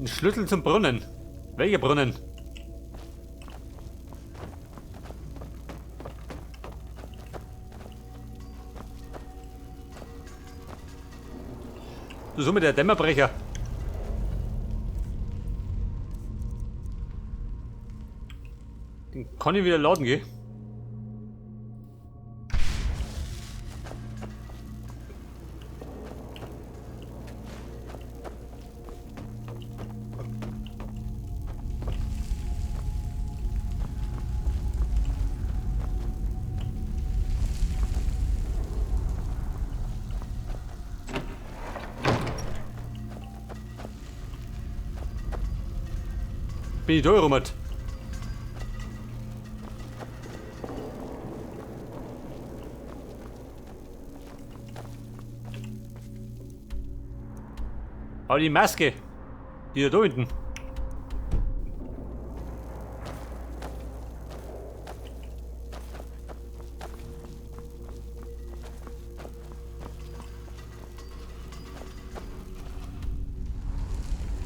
Ein Schlüssel zum Brunnen. Welcher Brunnen? So mit der Dämmerbrecher. Den kann ich wieder laden gehen. Bin ich da rum? Aber die Maske, die da hinten.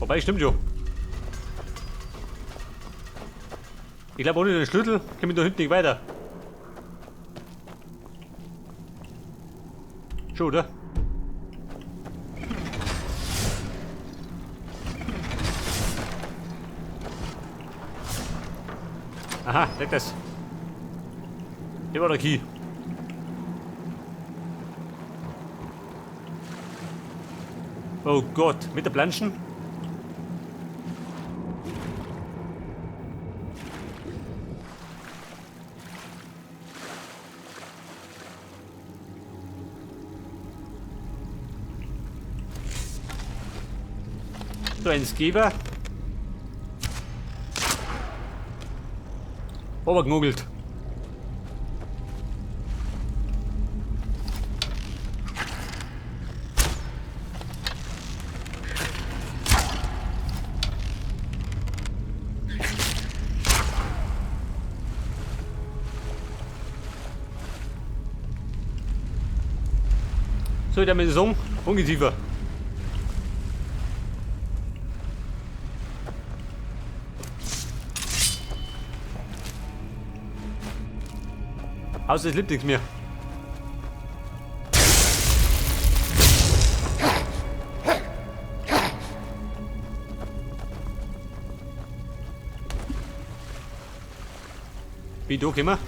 Wobei, stimmt schon. Ich glaube, ohne den Schlüssel komme ich da hinten nicht weiter. Schon, oder? Aha, leck das. Hier war der Key. Oh Gott, mit der Planschen? So ein Skeber. Obergenugelt. So, der mit Saison Ungeziefer. Außer es lebt nichts mehr. Wie du immer?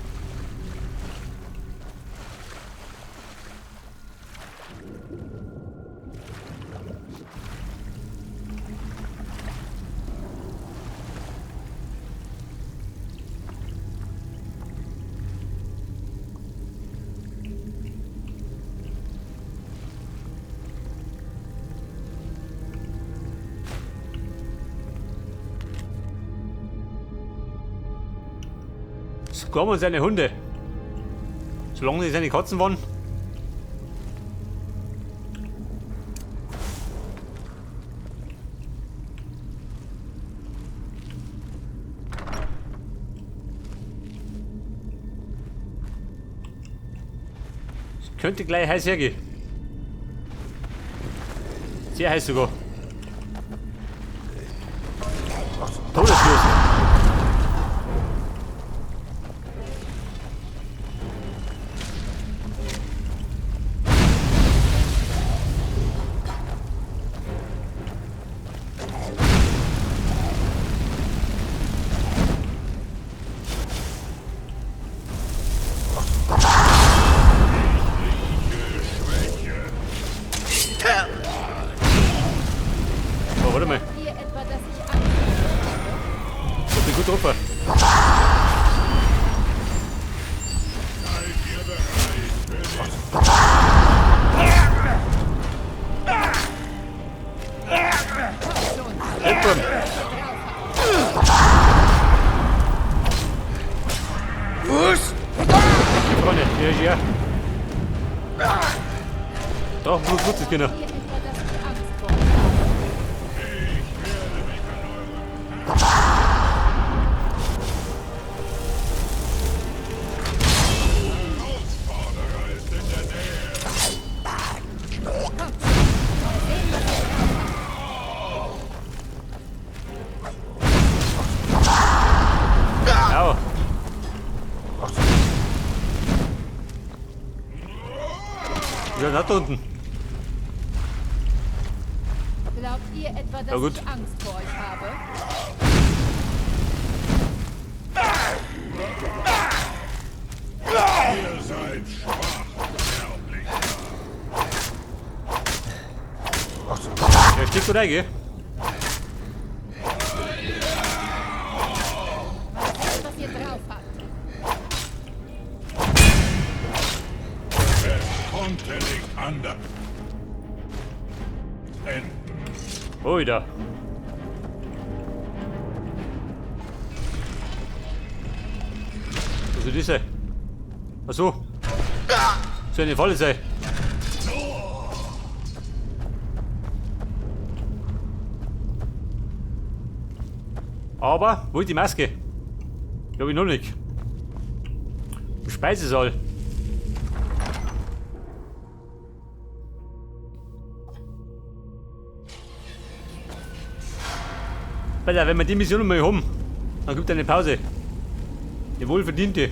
Skorm und seine Hunde. Solange sie seine Katzen waren. Es könnte gleich heiß hergehen. Sehr heiß sogar. Todesstoß. Warte mal. Ihr etwa, dass ich Angst Ich bin gut drauf. Freunde, hier, hier. Doch, gut, ist genau. Ihr etwa, dass ich Angst vor euch habe? Ja, da unten. Glaubt ihr etwa, Ja, dass gut. ich Angst vor euch habe? Ihr seid schwach, Sterblicher. Ja, steckt da rein, gell? Mal sehen, was ihr drauf habt. Es konnte nicht anders enden. Oida. Was ist das denn? Ach so. Soll eine Falle sein. Aber, wo ist die Maske? Glaub ich noch nicht. Im Speisesaal. Alter, wenn wir die Mission mal haben, dann gibt es eine Pause. Die wohlverdiente.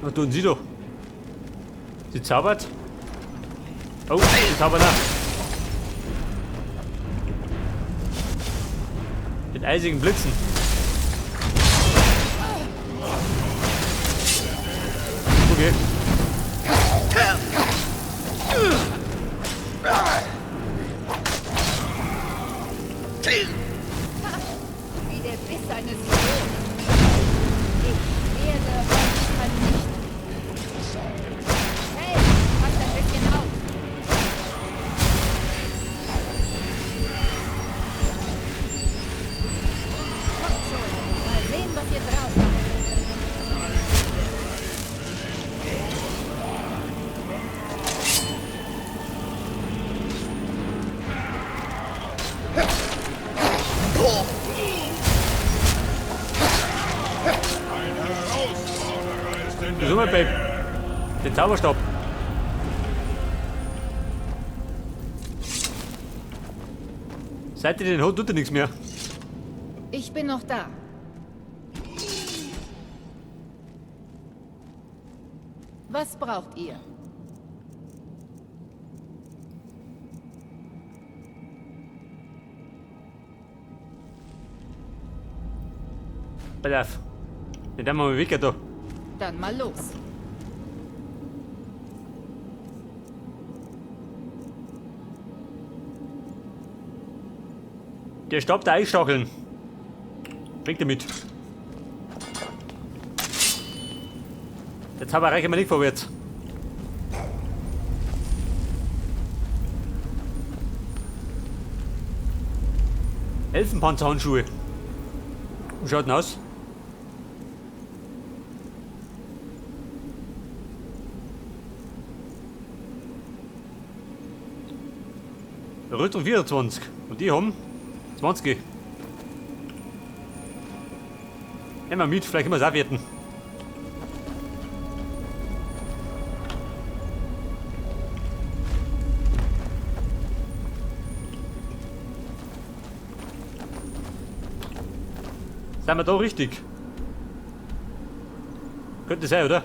Was tun Sie doch? Sie zaubert? Oh, sie zaubert nach. Mit eisigen Blitzen. Okay. Wie der Biss eines Löwen. Ich werde euch vernichten. Hey, passt ein bisschen auf. Kommt schon, mal sehen, was ihr drauf habt. Ein Herausforderer ist in der Wieso mal, Babe? Den Zauberstab. Seit ihr den hat, tut er nichts mehr. Ich bin noch da. Was braucht ihr? Pass auf. Den haben wir mal weg da. Dann mal los. Der Stab der Eisstacheln. Weg damit. Der Zauberei kommen wir nicht vorwärts. Elfenpanzerhandschuhe. Wie schaut denn aus? Rüstung 24. Und die haben 20. Nehmen wir mit, vielleicht können wir es auch werten. Sind wir da richtig? Könnte sein, oder?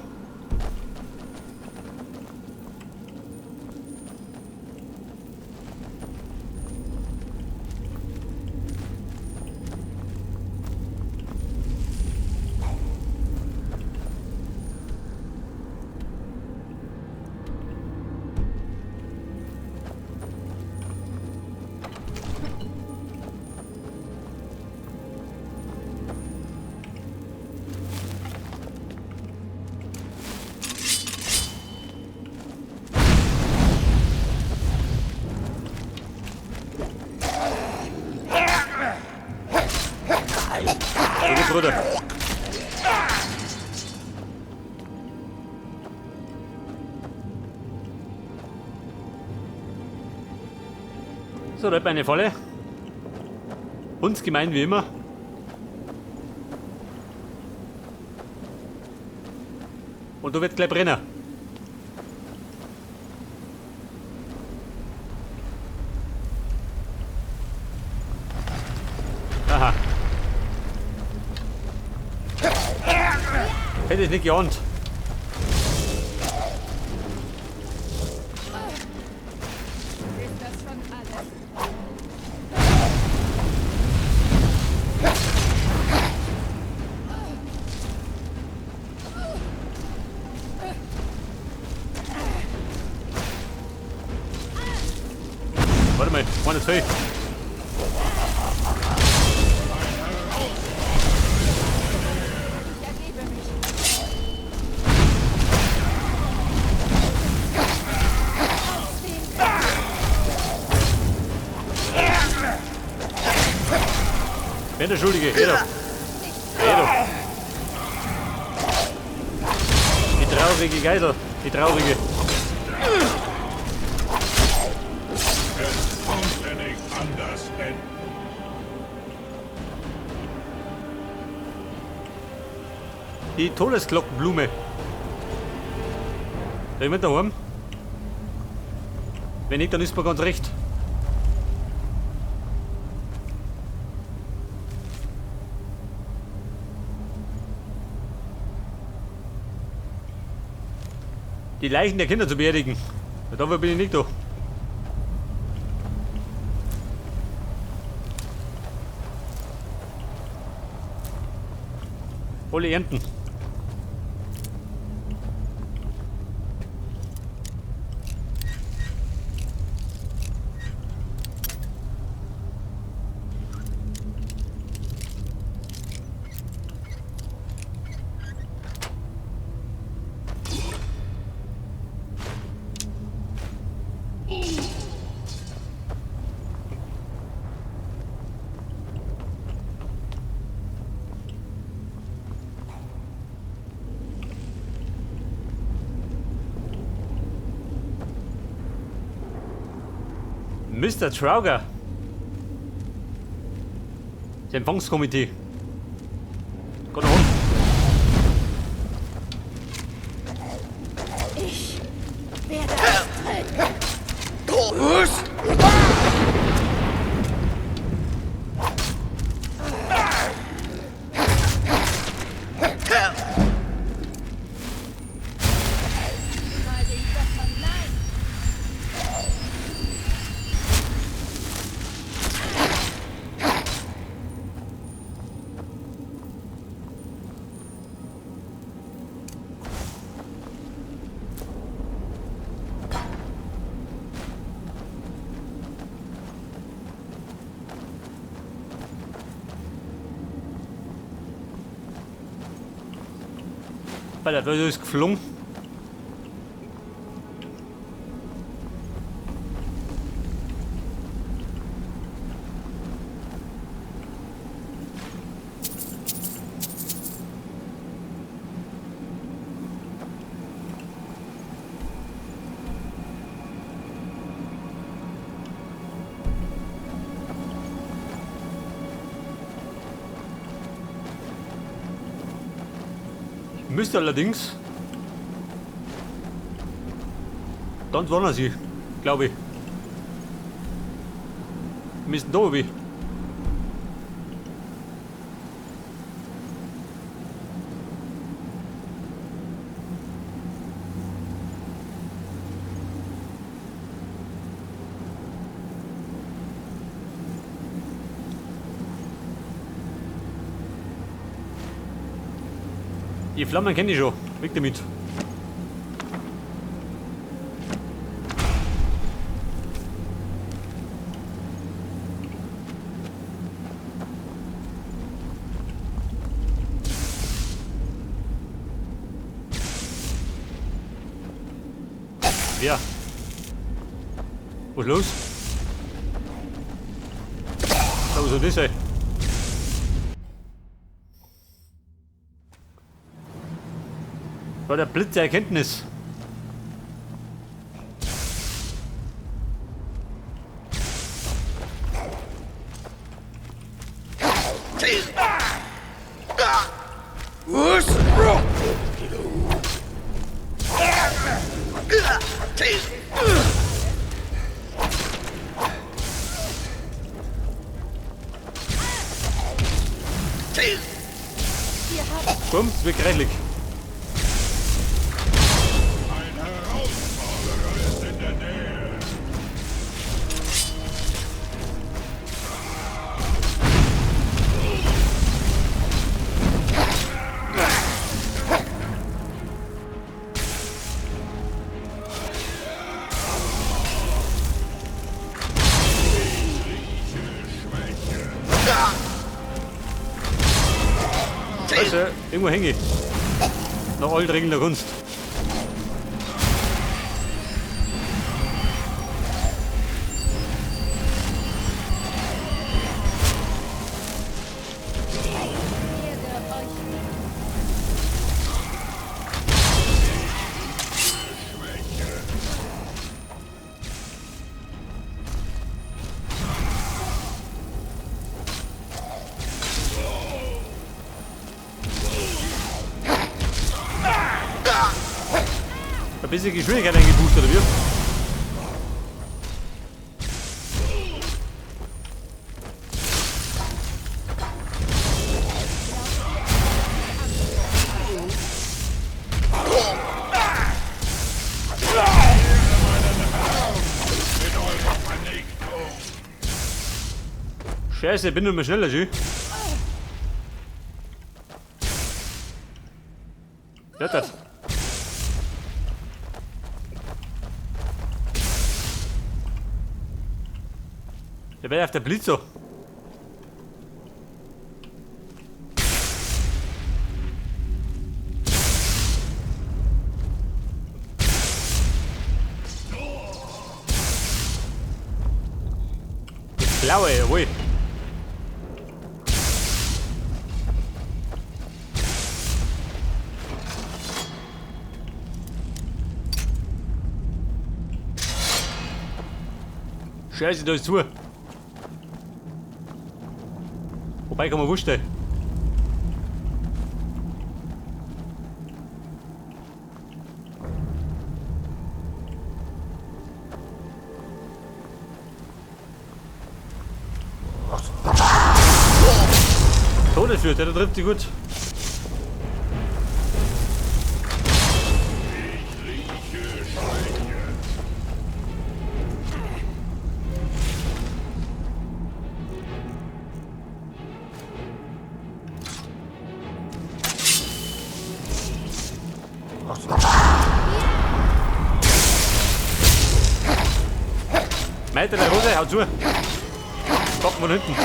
Bruder. So, da hat man eine Falle. Hundsgemein wie immer. Und du wirst gleich brennen. Aha. Hätte ich nicht geahnt. Ist das schon alles? Warte mal, 1, 2. Ich ergebe mich. Wer der Schuldige? Jeder. Jeder. Die traurige Geisel. Die traurige. Es konnte nicht anders enden. Die Todesglockenblume. Da jemand daheim? Wenn nicht, dann ist mir ganz recht. Die Leichen der Kinder zu beerdigen. Ja, dafür bin ich nicht da. Alle ernten. Mr. Trauger. Das Empfangskomitee. Gott noch. Ich werde euch töten. Mal den Göttern leid. Alter, da ist geflogen. Müsste allerdings ganz woanders hin, glaube ich. Wir müssen da oben. Die Flammen kenne ich schon. Weg damit. Wer? Was ist los? Da, was soll das sein? War der Blitz der Erkenntnis. Komm, es wird gerechtlich. Ein Herausforderer ist in der Nähe. Scheiße, irgendwo hänge ich. Nach allen Regeln der Kunst. Werde euch Ein bisschen Geschwindigkeit eingebucht, oder wie? Mit eurer Vernichtung. Scheiße, ich bin nur mehr schneller, schön. Ja, das. Der wäre auf der Blitzer. Die Klaue, jawohl. Scheiße, da ist zu. Wobei kann man wurscht ey. Todesführt, der trifft sie gut. Ich rieche Schwäche. Meiter der Hose, hau zu. Kommt von hinten.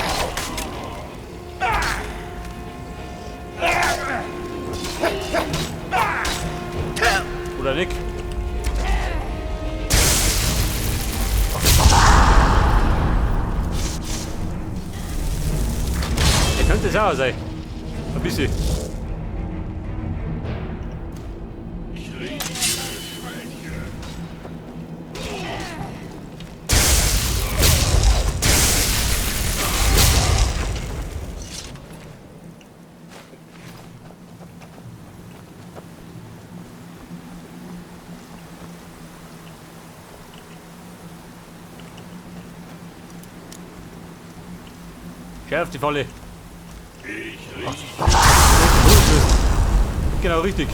Oder Nick. Er könnte sauer sein. Ein bisschen. Ich rieche Schwäche. Schau auf die Falle. Ich rieche Genau, richtig.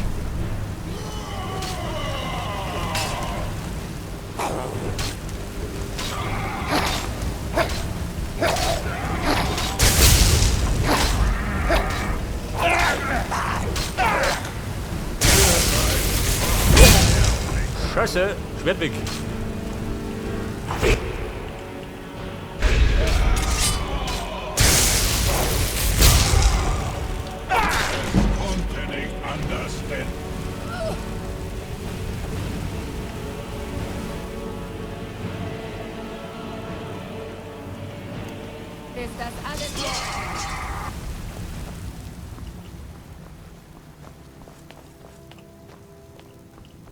Scheiße, Schwert weg. konnte nicht anders enden. Ist das alles jetzt?